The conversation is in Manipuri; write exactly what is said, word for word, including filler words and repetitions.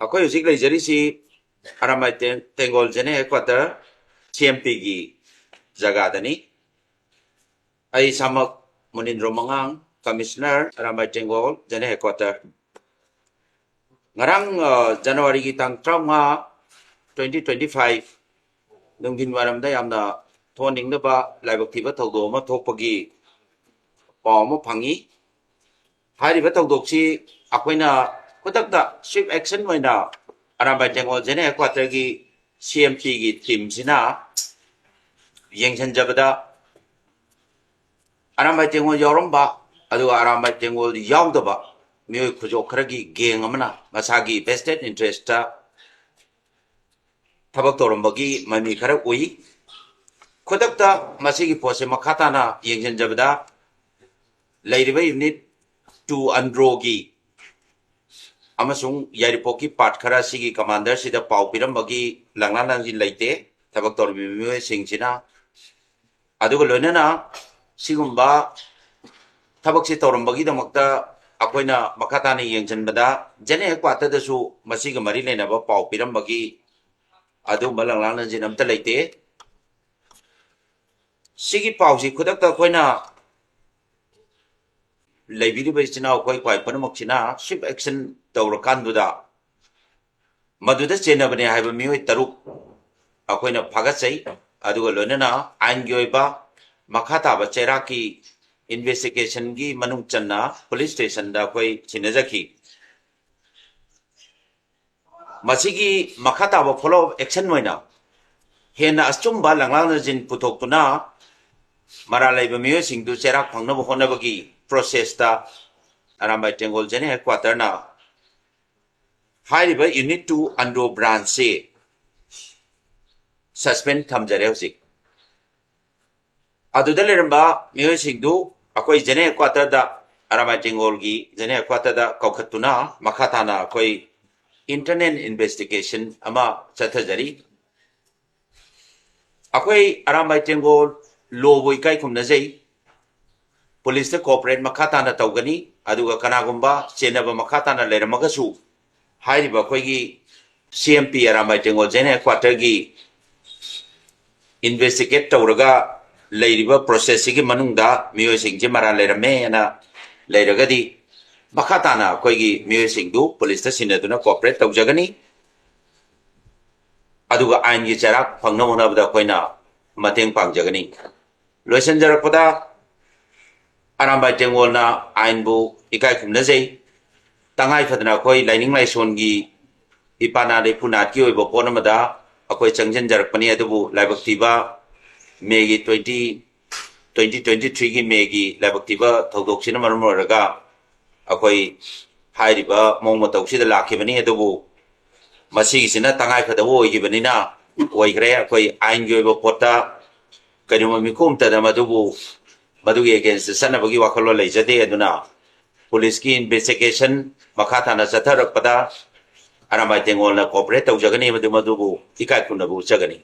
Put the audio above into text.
ꯑꯩꯈꯣꯏ ꯍꯧꯖꯤꯛ ꯂꯩꯖꯔꯤꯁꯤ ꯑꯔꯥꯝꯕꯥꯏ ꯇꯦꯡ-, ꯇꯦꯡꯒꯣꯜ ꯖꯦꯅꯦ ꯍꯦꯗꯀ꯭ꯋꯥꯇꯔ, ꯁꯤ ꯑꯦꯝ ꯄꯤꯒꯤ ꯖꯒꯥꯗꯅꯤ꯫ ꯑꯩ ꯏꯁꯥꯃꯛ ꯃꯨꯅꯤꯟꯗ꯭ꯔꯣ ꯃꯉꯥꯡ, ꯀꯃꯤꯁꯅꯔ, ꯑꯔꯥꯝꯕꯥꯏ ꯇꯦꯡꯒꯣꯜ ꯖꯦꯅꯦ ꯍꯦꯗꯀ꯭ꯋꯥꯇꯔ꯫ ꯉꯔꯥꯡ, ꯑ, ꯖꯅꯋꯥꯔꯤꯒꯤ ꯇꯥꯡ ꯇꯔꯥꯃꯉꯥ, twenty twenty five, ꯅꯨꯡꯊꯤꯟ ꯋꯥꯏꯔꯝꯗ ꯌꯥꯝꯅ ꯊꯣꯛꯍꯟꯅꯤꯡꯗꯕ ꯂꯥꯏꯕꯛ ꯊꯤꯕ ꯊꯧꯗꯣꯛ ꯑꯃ ꯊꯣꯛꯄꯒꯤ ꯄꯥꯎ ꯑꯃ ꯐꯪꯉꯤ꯫ ꯍꯥꯏꯔꯤꯕ ꯊꯧꯗꯣꯛꯁꯤ ꯑꯩꯈꯣꯏꯅ ꯈꯨꯗꯛꯇ swift action ꯑꯣꯏꯅ ꯑꯔꯥꯝꯕꯥꯏ ꯇꯦꯡꯒꯣꯜ ꯖꯦꯅꯦ ꯍꯦꯗꯀ꯭ꯋꯥꯇꯔꯒꯤ ꯁꯤ ꯑꯦꯝ ꯄꯤꯒꯤ ꯇꯤꯝꯁꯤꯅ ꯌꯦꯡꯁꯤꯟꯖꯕꯗ, ꯑꯔꯥꯝꯕꯥꯏ ꯇꯦꯡꯒꯣꯜ ꯌꯥꯎꯔꯝꯕ, ꯑꯗꯨꯒ ꯑꯔꯥꯝꯕꯥꯏ ꯇꯦꯡꯒꯣꯜ ꯌꯥꯎꯗꯕ ꯃꯤꯑꯣꯏ ꯈꯨꯖꯣꯞ ꯈꯔꯒꯤ ꯒꯦꯡ ꯑꯃꯅ ꯃꯁꯥꯒꯤ vested interest ꯊꯕꯛ ꯇꯧꯔꯝꯕꯒꯤ ꯃꯃꯤ ꯈꯔ ꯎꯏ꯫ ꯈꯨꯗꯛꯇ ꯃꯁꯤꯒꯤ ꯄꯣꯠꯁꯦ ꯃꯈꯥ ꯇꯥꯅ ꯌꯦꯡꯁꯤꯟꯖꯕꯗ, ꯂꯩꯔꯤꯕ ꯌꯨꯅꯤꯠ ꯇꯨ ꯑꯟꯗ꯭ꯔꯣꯒꯤ ꯑꯃꯁꯨꯡ ꯌꯥꯏꯔꯤꯄꯣꯛꯀꯤ ꯄꯥꯔꯠ ꯈꯔ ꯁꯤꯒꯤ ꯀꯃꯥꯟꯗꯔꯁꯤꯗ ꯄꯥꯎ ꯄꯤꯔꯝꯕꯒꯤ ꯂꯪꯂꯥ ꯂꯪꯁꯤꯟ ꯂꯩꯇꯦ꯫ ꯊꯕꯛ ꯇꯧꯔꯝꯃꯤꯕ ꯃꯤꯑꯣꯏꯁꯤꯡꯁꯤꯅ, ꯑꯗꯨꯒ ꯂꯣꯏꯅꯅ ꯁꯤꯒꯨꯝꯕ ꯊꯕꯛꯁꯤ ꯇꯧꯔꯝꯕꯒꯤꯗꯃꯛꯇ ꯑꯩꯈꯣꯏꯅ ꯃꯈꯥ ꯇꯥꯅ ꯌꯦꯡꯁꯤꯟꯕꯗ, ꯖꯦꯅꯦ ꯍꯦꯗꯀ꯭ꯋꯥꯇꯔꯗꯁꯨ ꯃꯁꯤꯒ ꯃꯔꯤ ꯂꯩꯅꯕ ꯄꯥꯎ ꯄꯤꯔꯝꯕꯒꯤ ꯑꯗꯨꯒꯨꯝꯕ ꯂꯪꯂꯥ ꯂꯪꯁꯤꯟ ꯑꯝꯇ ꯂꯩꯇꯦ꯫ ꯁꯤꯒꯤ ꯄꯥꯎꯁꯤ ꯈꯨꯗꯛꯇ ꯑꯩꯈꯣꯏꯅ ꯂꯩꯕꯤꯔꯤꯕ ꯏꯆꯤꯟ ꯏꯅꯥꯎ ꯑꯩꯈꯣꯏ ꯈ꯭ꯋꯥꯏ ꯄꯨꯝꯅꯃꯛꯁꯤꯅ swift action ꯇꯧꯔꯀꯥꯟꯗꯨꯗ, ꯃꯗꯨꯗ ꯆꯦꯟꯅꯕꯅꯦ ꯍꯥꯏꯕ ꯃꯤꯑꯣꯏ ꯇꯔꯨꯛ ꯑꯩꯈꯣꯏꯅ ꯐꯥꯒꯠꯆꯩ꯫ ꯑꯗꯨꯒ ꯂꯣꯏꯅꯅ ꯑꯥꯏꯟꯒꯤ ꯑꯣꯏꯕ ꯃꯈꯥ ꯇꯥꯕ ꯆꯩꯔꯥꯛꯀꯤ ꯏꯟꯚꯦꯁꯇꯤꯒꯦꯁꯟꯒꯤ ꯃꯅꯨꯡ ꯆꯟꯅ ꯄꯨꯂꯤꯁ ꯁ꯭ꯇꯦꯁꯟꯗ ꯑꯩꯈꯣꯏ ꯁꯤꯟꯅꯖꯈꯤ꯫ ꯃꯁꯤꯒꯤ ꯃꯈꯥ ꯇꯥꯕ follow up action ꯑꯣꯏꯅ ꯍꯦꯟꯅ ꯑꯆꯨꯝꯕ ꯂꯪꯂꯥ ꯂꯪꯁꯤꯟ ꯄꯨꯊꯣꯛꯇꯨꯅ ꯃꯔꯥꯜ ꯂꯩꯕ ꯃꯤꯑꯣꯏꯁꯤꯡꯗꯨ ꯆꯩꯔꯥꯛ ꯐꯪꯅꯕ ꯍꯣꯠꯅꯕꯒꯤ ꯄ꯭ꯔꯣꯁꯦꯁꯇ ꯑꯔꯥꯝꯕꯥꯏ ꯇꯦꯡꯒꯣꯜ ꯖꯦꯅꯦ ꯍꯦꯗꯀ꯭ꯋꯥꯇꯔꯅ ꯍꯥꯏꯔꯤꯕ ꯌꯨꯅꯤꯠ ꯇꯨ ꯑꯟꯗ꯭ꯔꯣ ꯕ꯭ꯔꯥꯟꯁꯁꯤ ꯁꯁꯄꯦꯟ ꯊꯝꯖꯔꯦ ꯍꯧꯖꯤꯛ꯫ ꯑꯗꯨꯗ ꯂꯩꯔꯝꯕ ꯃꯤꯑꯣꯏꯁꯤꯡꯗꯨ ꯑꯩꯈꯣꯏ ꯖꯦꯅꯦ ꯍꯦꯗꯀ꯭ꯋꯥꯇꯔꯗ, ꯑꯔꯥꯝꯕꯥꯏ ꯇꯦꯡꯒꯣꯜꯒꯤ ꯖꯦꯅꯦ ꯍꯦꯗꯀ꯭ꯋꯥꯇꯔꯗ ꯀꯧꯈꯠꯇꯨꯅ ꯃꯈꯥ ꯇꯥꯅ ꯑꯩꯈꯣꯏ ꯏꯟꯇꯔꯅꯦꯜ ꯏꯟꯚꯦꯁꯇꯤꯒꯦꯁꯟ ꯑꯃ ꯆꯠꯊꯖꯔꯤ꯫ ꯑꯩꯈꯣꯏ ꯑꯔꯥꯝꯕꯥꯏ ꯇꯦꯡꯒꯣꯜ ꯂꯣꯕꯨ ꯏꯀꯥꯏ ꯈꯨꯝꯅꯖꯩ꯫ ꯄꯨꯂꯤꯁꯇ ꯀꯣꯑꯣꯄꯔꯦꯠ ꯃꯈꯥ ꯇꯥꯅ ꯇꯧꯒꯅꯤ, ꯑꯗꯨꯒ ꯀꯅꯥꯒꯨꯝꯕ ꯆꯦꯟꯅꯕ ꯃꯈꯥ ꯇꯥꯅ ꯂꯩꯔꯝꯃꯒꯁꯨ ꯍꯥꯏꯔꯤꯕ ꯑꯩꯈꯣꯏꯒꯤ ꯁꯤ ꯑꯦꯝ ꯄꯤ ꯑꯔꯥꯝꯕꯥꯏ ꯇꯦꯡꯒꯣꯜ ꯖꯦꯟ ꯍꯦꯗ ꯀ꯭ꯋꯥꯇꯔꯒꯤ ꯏꯟꯚꯦꯁꯇꯤꯒꯦꯠ ꯇꯧꯔꯒ ꯂꯩꯔꯤꯕ ꯄ꯭ꯔꯣꯁꯦꯁꯁꯤꯒꯤ ꯃꯅꯨꯡꯗ ꯃꯤꯑꯣꯏꯁꯤꯡꯁꯦ ꯃꯔꯥꯜ ꯂꯩꯔꯝꯃꯦꯅ ꯂꯩꯔꯒꯗꯤ, ꯃꯈꯥ ꯇꯥꯅ ꯑꯩꯈꯣꯏꯒꯤ ꯃꯤꯑꯣꯏꯁꯤꯡꯗꯨ ꯄꯨꯂꯤꯁꯇ ꯁꯤꯟꯅꯗꯨꯅ ꯀꯣꯑꯣꯄꯔꯦꯠ ꯇꯧꯖꯒꯅꯤ꯫ ꯑꯗꯨꯒ ꯑꯥꯏꯟꯒꯤ ꯆꯩꯔꯥꯛ ꯐꯪꯅꯕ ꯍꯣꯠꯅꯕꯗ ꯑꯩꯈꯣꯏꯅ ꯃꯇꯦꯡ ꯄꯥꯡꯖꯒꯅꯤ꯫ ꯂꯣꯏꯁꯤꯟꯖꯔꯛꯄꯗ, ꯑꯔꯥꯝꯕꯥꯏ ꯇꯦꯡꯒꯣꯜꯅ ꯑꯥꯏꯟꯕꯨ ꯏꯀꯥꯏ ꯈꯨꯝꯅꯖꯩ꯫ ꯇꯉꯥꯏ ꯐꯗꯅ ꯑꯩꯈꯣꯏ ꯂꯥꯏꯅꯤꯡ ꯂꯥꯏꯁꯣꯟꯒꯤ ꯏꯄꯥꯅꯥꯠ ꯏꯄꯨꯅꯥꯠꯀꯤ ꯑꯣꯏꯕ ꯄꯣꯠ ꯑꯃꯗ ꯑꯩꯈꯣꯏ ꯆꯪꯁꯤꯟꯖꯔꯛꯄꯅꯤ, ꯑꯗꯨꯕꯨ ꯂꯥꯏꯕꯛ ꯊꯤꯕ ꯃꯦꯒꯤ twenty, twenty twenty threeꯒꯤ ꯃꯦꯒꯤ ꯂꯥꯏꯕꯛ ꯊꯤꯕ ꯊꯧꯗꯣꯛꯁꯤꯅ ꯃꯔꯝ ꯑꯣꯏꯔꯒ ꯑꯩꯈꯣꯏ ꯍꯥꯏꯔꯤꯕ ꯃꯑꯣꯡ ꯃꯇꯧꯁꯤꯗ ꯂꯥꯛꯈꯤꯕꯅꯤ꯫ ꯑꯗꯨꯕꯨ ꯃꯁꯤꯒꯤꯁꯤꯅ ꯇꯉꯥꯏ ꯐꯗꯕ ꯑꯣꯏꯈꯤꯕꯅꯤꯅ ꯑꯣꯏꯈ꯭ꯔꯦ꯫ ꯑꯩꯈꯣꯏ ꯑꯥꯏꯟꯒꯤ ꯑꯣꯏꯕ ꯄꯣꯠꯇ ꯀꯔꯤꯒꯨꯝꯕ ꯃꯤꯀꯨꯞ ꯑꯃꯇꯗ ꯃꯗꯨꯕꯨ, ꯃꯗꯨꯒꯤ ꯑꯦꯒꯦꯟꯁꯇ ꯆꯠꯅꯕꯒꯤ ꯋꯥꯈꯜꯂꯣꯟ ꯂꯩꯖꯗꯦ꯫ ꯑꯗꯨꯅ ꯄꯨꯂꯤꯁꯀꯤ ꯏꯟꯚꯦꯁꯇꯤꯒꯦꯁꯟ ꯃꯈꯥ ꯇꯥꯅ ꯆꯠꯊꯔꯛꯄꯗ ꯑꯔꯥꯝꯕꯥꯏ ꯇꯦꯡꯒꯣꯜꯅ ꯀꯣꯑꯣꯄꯔꯦꯠ ꯇꯧꯖꯒꯅꯤ ꯑꯃꯗꯤ ꯃꯗꯨꯕꯨ ꯏꯀꯥꯏ ꯈꯨꯝꯅꯕ ꯎꯠꯆꯒꯅꯤ꯫